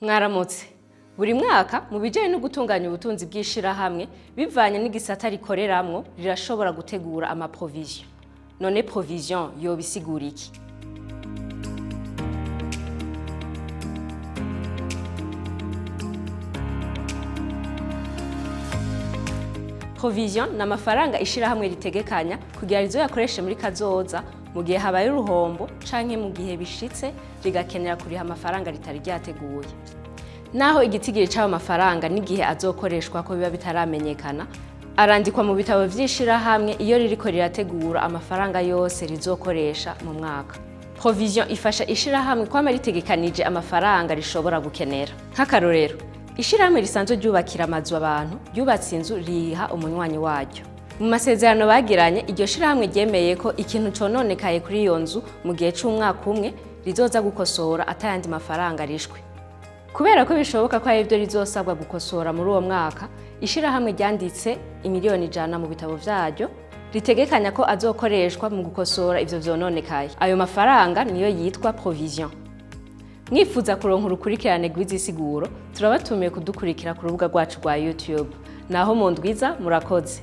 Mwaramutse. Buri mwaka, mu bijanye no gutunganya ubutunzi bw'ishirahamwe, bivanye n'igisata rikoreramwo, rirashobora gutegura ama provision. None provision yoba isigura iki? Provision ni amafaranga ishirahamwe ritegekanya kugira rizoyakoreshe muri kazoza, mu gihe habaye uruhombo canke mu gihe bishitse rigakenera kuriha amafaranga ritari ryateguye. Naho igitigiri c'ayo mafaranga n'igihe azokoreshwa ko biba bitaramenyekana, arandikwa mu bitabo vy'ishirahamwe iyo ririko rirategura amafaranga yose rizokoresha mu mwaka. Provision ifasha ishirahamwe kwama ritegekanije amafaranga rishobora gukenera. Nk'akarorero, ishirahamwe risanzwe ryubakira amazu abantu ryubatse inzu, riyiha umunywanyi waryo. Mu masezerano bagiranye, iryo shirahamwe ryemeye ko ikintu cononekaye kuri iyo nzu mu gihe c'umwaka umwe, rizoza gukosora atayandi mafaranga rishwe. Kubera ko bishoboka ko ari byo rizosabwa gukosora muri uwo mwaka, ishirahamwe ryanditse 100 000 000 mu bitabo vyaryo, ritegekanya ko azokoreshwa mu gukosora ivyo vyononekaye. Ayo mafaranga niyo yitwa provision. Mwifuza kuronka urukurikirane rw'izi siguro, turabatumiye kudukurikira ku rubuga rwacu rwa YouTube. Naho mu ndwiza, murakoze.